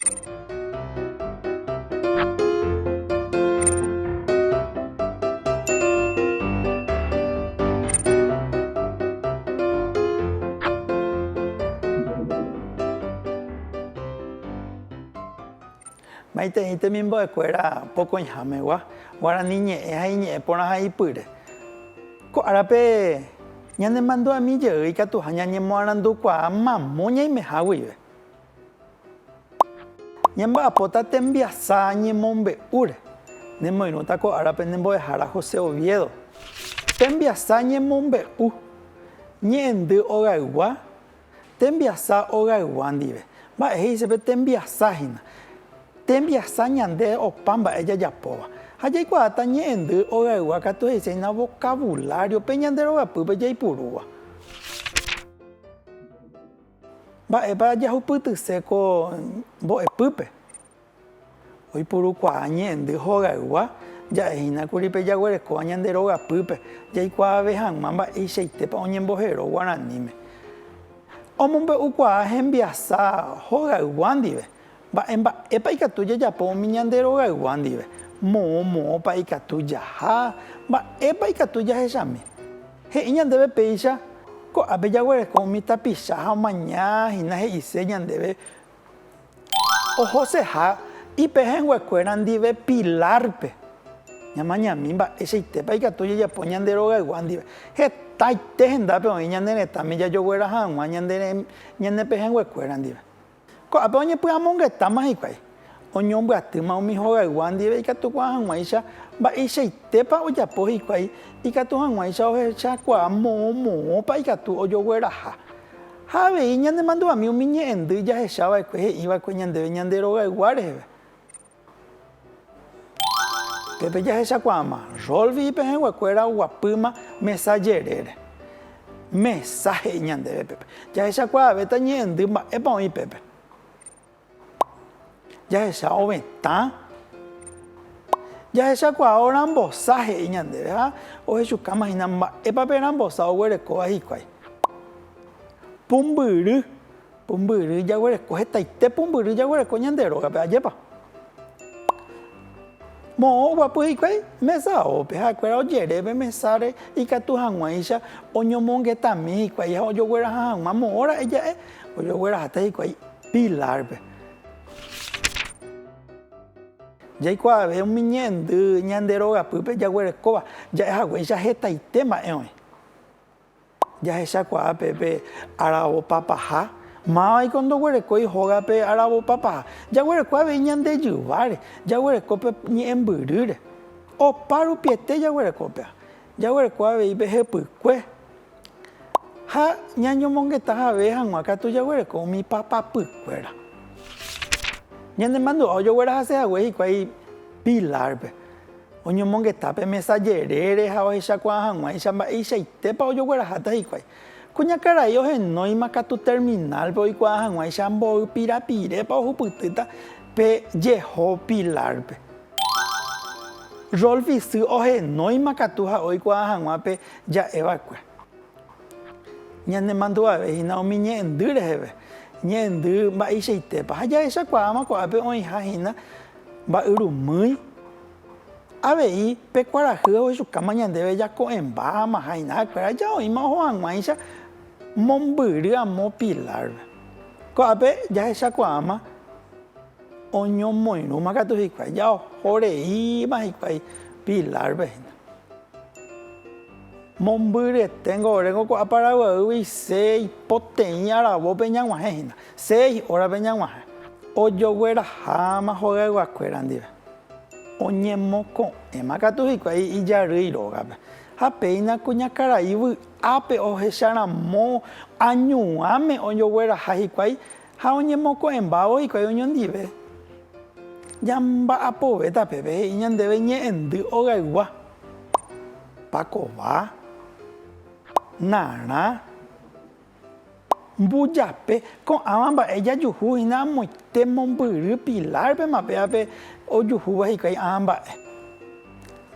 Maitei temimbo'ekuéra pokõihámegua, guarani ñe'ẽ ha iñe'ẽ porãhaipyre. Ko árape ñanemandu'ami jey ikatuha ñañemoarandukuaa mamo ñaimeha guive. Ñamba'apóta tembiasa ñemombe'úre. Nemoirũta ko árape ne mbo'ehára José Oviedo. Tembiasa ñemombe'u, ñe'ẽndy ogaygua, tembiasa ogaygua ndive. Mba'e he'ise pe tembiasa hína? Tembiasa ñande opa mba'e jajapóva. Ha jaikuaáta ñe'ẽndy ogaygua katu he'ise hína vocabulario pe ñande rogapýpe jaipurúva. Mba'épa jahupytyse ko mbo'epýpe? Oipurukuaa ñe'ẽndy hogaygua ja'ehína kuri pe jaguerekóva ñande rogapýpe jaikuaave hag̃ua mba'eichaitépa oñembohero guaraníme. Omombe'ukuaa hembiasa hogaygua ndive, Mba'e mba'épa ikatu jajapo umi ñande rogaygua ndive? Moõ moõpa ikatu jaha? Mba'épa ikatu jahechami? He'i ñandéve péicha, Ko'ápe jaguereko umi tapicha ha omaña hína he'ise ñandéve ohoseha ipehẽnguekuéra ndive Pilar-pe. Ñamañami mba'eichaitépa ikatu jajapo ñande rogaygua ndive. Hetaite hendápe oĩ ñane retãme jajogueraha hag̃ua ñane pehẽnguekuéra ndive. Ko'ápe oñepy'amongetáma hikuái, oñombyatýma umi hogaygua ndive ikatukuaa hag̃uáicha mba'eichaitépa ojapo hikuái ikatu hag̃uáicha ohechakuaa moõ moõpa ikatu ojogueraha. Ha avei ñanemandu'ami umi ñe'ẽndy jahechava'ekue he'iva'ekue ñandéve ñande rogaygua reheve. Pépe jahechakuaáma, Rolfi ipehẽnguekuéra oguapýma mesa jerére. Mesa he'i ñandéve pépe. Jahechakuaavéta ñe'ẽndy mba'épa oĩ pépe. Jahecha ovetã. Jahechakuaa orambosa he'i ñandéve ha ohechukáma hína mba'épa pe rambosa oguerekóva hikuái. Pumbyry. Pumbyry jaguereko, hetaite pumbyry jaguereko ñande rógape, ajépa? Moõ oguapy hikuái mesaópe, ha'ekuéra ojere pe mesáre ikatu hag̃uáicha oñomongetami hikuái ha ojogueraha hag̃ua moõ ra'e ja'e ojogueraháta hikuái Pilar-pe. Jaikuaave umi ñe'ẽndy ñande rogapýpe jaguerekóva, ja'e haguéicha hetaite mba'e oĩ. Jahechakuaa pe pe aravopapaha, mávaiko ndoguerekói hóga pe aravopapaha. Jaguereko avei ñande jyváre, jaguereko pe ñe'ẽmbyrýre. Opa rupiete jaguereko péva. Jaguereko avei pe hepykue. Ha ñañomongeta jave hag̃ua katu jaguereko umi papapykuéra. Ñanemandu'a ojoguerahase hague hikuái Pilar-pe. Oñomongeta pe mesa jerére ha ohechakuaa hag̃uáicha mba'eichaitépa ojogueraháta hikuái. Kuñakarai ohenóima katu terminal-pe oikuaa hag̃uáicha mboy pirapirépa ohupytýta pe jeho Pilar-pe. Rolfi sy ohenóima katu ha oikuaa hag̃ua pe ja'eva'ekue. Ñanemandu'ave hína umi ñe'ẽndy reheve, ñe'ẽndy mba'eichaitépa ha jahechakuaáma ko'ápe oĩha hína Mba'yrumýi, avei pe kuarahy ohechukáma ñandéve jako'ẽmbáma ha inákuéra ja oĩma oho hag̃uáicha mombyry amo Pilar-pe. Ko'ápe jahechakuaáma oñomoirũma katu hikuái, ja oho reíma hikuái Pilar-pe hína. Mombyryeténgo oréngo ko'a Paraguaýgui seis poteĩ aravópe ñag̃uahẽ hína. Seis órape ñag̃uahẽ. Ojogueraháma hogayguakuéra ndive. Oñemoko'ẽma katu hikuái ijarýi rógape. Ha péina kuñakarai vy'ápe ohecharamo añuãme ojogueraha hikuái ha oñemoko'ẽmbávo hikuái oñondive. Ñamba'apovéta peve he'i ñandéve ñe'ẽndy ogaygua. Pakova, narã, mbujape, ko'ãva mba'e jajuhu hína amoite mombyry Pilar-pema pévape ojuhúva hikuái ã mba'e.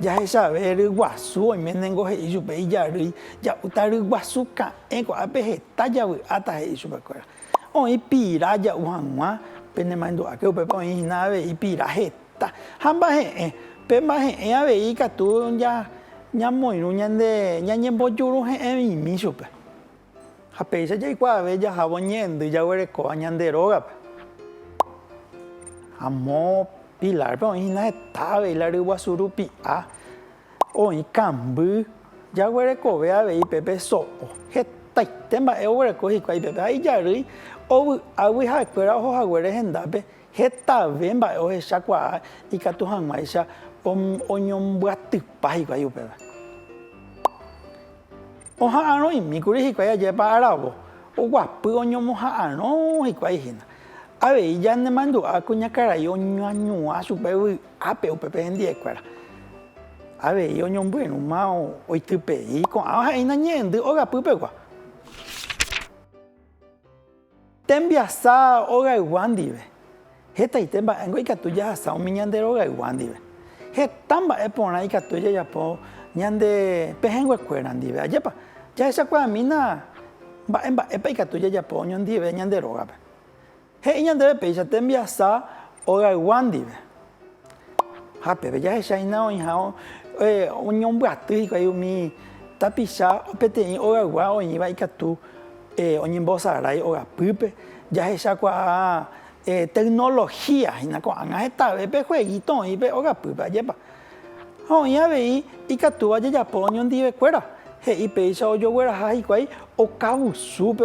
Jahechave ryguasu oime nengo he'i chupe ijarýi ja'úta ryguasu ka'ẽ ko'ápe heta javy'áta he'i chupekuéra. Oĩ pira ja'u hag̃ua. Penemandu'áke upépe oĩ hína avei pira heta. Ha mba'e'ẽ, pe mba'e'ẽ avei ikatu ñamoirũ ñande ñañembojuruhe'ẽmimi chupe. Ha péicha jaikuaave jahávo ñe'ẽndy jaguerekóva ñande rógape. Amo Pilar-pe oĩ hína heta avei la ryguasu rupi'a, oĩ kamby, jaguerekove avei pépe so'o. Hetaite mba'e oguereko hikuái pépe ha ijarýi ovy'águi ha'ekuéra oho haguére hendápe hetave mba'e ohechakuaa ikatu hag̃uáicha oñombyatypa hikuái upéva. Oha'arõ'imíkuri hikuái ajépa aravo, oguapy oñomoha'arõ hikuái hína. Avei janemandu'a kuñakarai oñoañuã chupe vy'ápe upépe hendiekuéra. Avei oñombyerũma oitypei ko'ãva ha'éina ñe'ẽndy ogapypegua. Tembiasa ogaygua ndive. Hetaite mba'éngo ikatu jahasa umi ñande rogaygua ndive. Heta mba'e porã ikatu jajapo ñande pehẽnguekuéra ndive. Ajépa jahechakuaamína mba'e mba'épa ikatu jajapo oñondive ñande rógape. He'i ñandéve péicha tembiasa ogaygua ndive. Ha pépe jahecha hína oĩha oñombyaty hikuái umi tapicha peteĩ ogaygua oĩva ikatu oñembosarái ogapýpe, jahechakuaa tecnología hína ko'ág̃a hetave pe jueguito oĩ pe ogapýpe, ajépa. Ha oĩ avei ikatúva jajapo oñondivekuéra, he'i péicha ojogueraha hikuái okavusúpe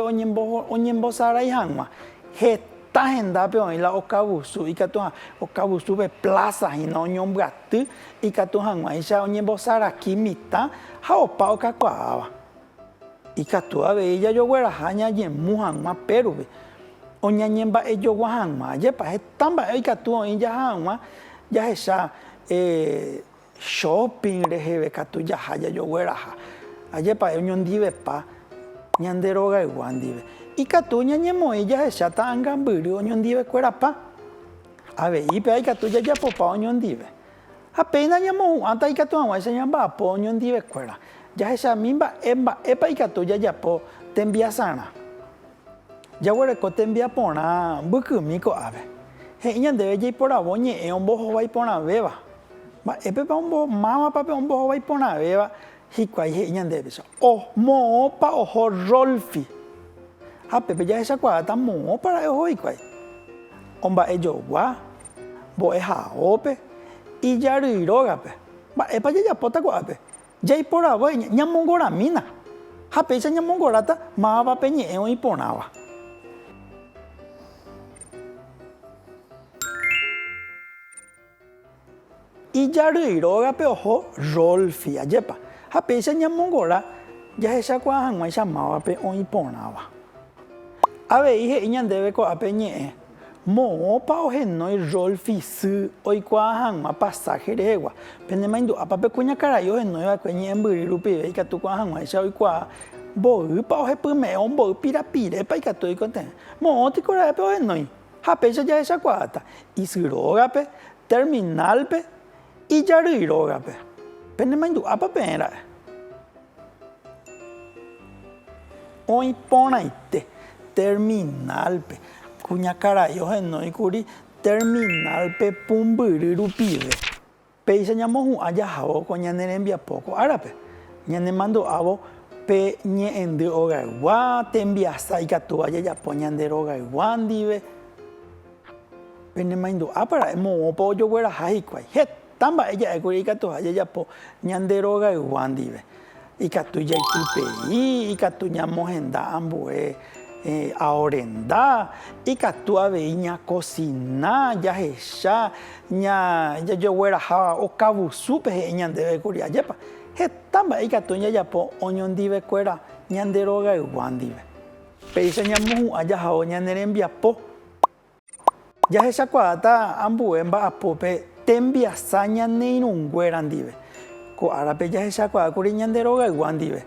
oñembosarái hag̃ua. Heta hendápe oĩ la okavusu, ikatu okavusúpe plása hína oñombyaty ikatu hag̃uáicha oñembosaraki mitã ha opa okakuaáva. Ikatu avei jajogueraha ñañemu hag̃ua pérupi, oñañemba'ejogua hag̃ua. Ajépa heta mba'e ikatu oĩ jaha hag̃ua jahecha shopping reheve katu jaha jajogueraha. Ajépa oñondivepa ñande rogaygua ndive. Ikatu ñañemoĩ jahecha ta'angambyry oñondivekuerapa. Avei péva ikatu jajapopa oñondive. Ha péina ñamohu'ãta ikatu hag̃uáicha ñamba'apo oñondivekuéra. Jahechami mba'e mba'épa ikatu jajapo tembiasarã. Jaguereko tembiaporã mbykymi ko'ápe. He'i ñandéve jaiporavo ñe'ẽ ombohovái porãvéva. Mba'épepa ombo, mávapa pe ombohovái porãvéva hikuái he'i ñandéve péicha. O, moõpa oho Rolfi. Ha pépe jahechakuaáta moõpa ra'e oho hikuái. Omba'ejogua, mbo'ehaópe, ijarýi rógape. Mba'épa jajapóta ko'ápe? Jaiporavo ñamongoramína ha péicha ñamongoráta mávapa pe ñe'ẽ oĩ porãva. Ijarýi rógape oho Rolfi, ajépa? Ha péicha ñamongora jahechakuaa hag̃uáicha mávape oĩ porãva. Avei he'i ñandéve ko'ápe ñe'ẽ, Moõpa ohenói Rolfi sy oikuaa hag̃ua pasáhe rehegua? Penemaindu'ápa pe kuñakarai ohenói va'ekue ñe'ẽmbyry rupive ikatu kuaa hag̃uáicha oikuaa mboýpa ohepyme'ẽ o mboy pirapirépa ikatu oikotevẽ? Moõ tiko ra'e pe ohenói? Ha péicha jahechakuaáta, isy rógape, terminal-pe, ijarýi rógape. Penemaindu'ápa peẽ ra'e? Oĩ porãite, terminal-pe. Kuñakarai ohenóikuri terminal-pe pumbyry rupive. Péicha ñamohu'ã jahávo ko ñane rembiapo ko árape, ñanemandu'ávo pe ñe'ẽndy ogaygua, tembiasa ikatúva jajapo ñande rogaygua ndive. Penemaindu'ápa ra'e moõpa ojogueraha hikuái. Heta mba'e ja'ékuri ikatuha jajapo ñande rogaygua ndive. Ikatu jaitypei, ikatu ñamohenda ambue ao renda, ikatu avei ñakosina, jahecha, jajogueraha okavusúpe he'i ñandéve kuri. Ajépa heta mba'e ikatu jajapo oñondivekuéra ñande rogaygua ndive. Péicha ñamohu'ã jahávo ñane rembiapo. Jahechakuaáta ambue mba'apópe tembiasa ñane irũnguéra ndive. Ko árape jahechakuaákuri ñande rogaygua ndive.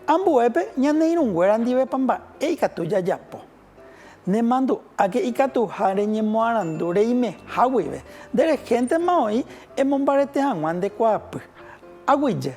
Ambuépe ñane irũnguéra ndivepa mba'e ikatu jajapo. Nemandu'áke ikatuha reñemoarandu reimeha guive, nderehéntema oĩ emombarete hag̃ua nde kuaapy. Aguyje.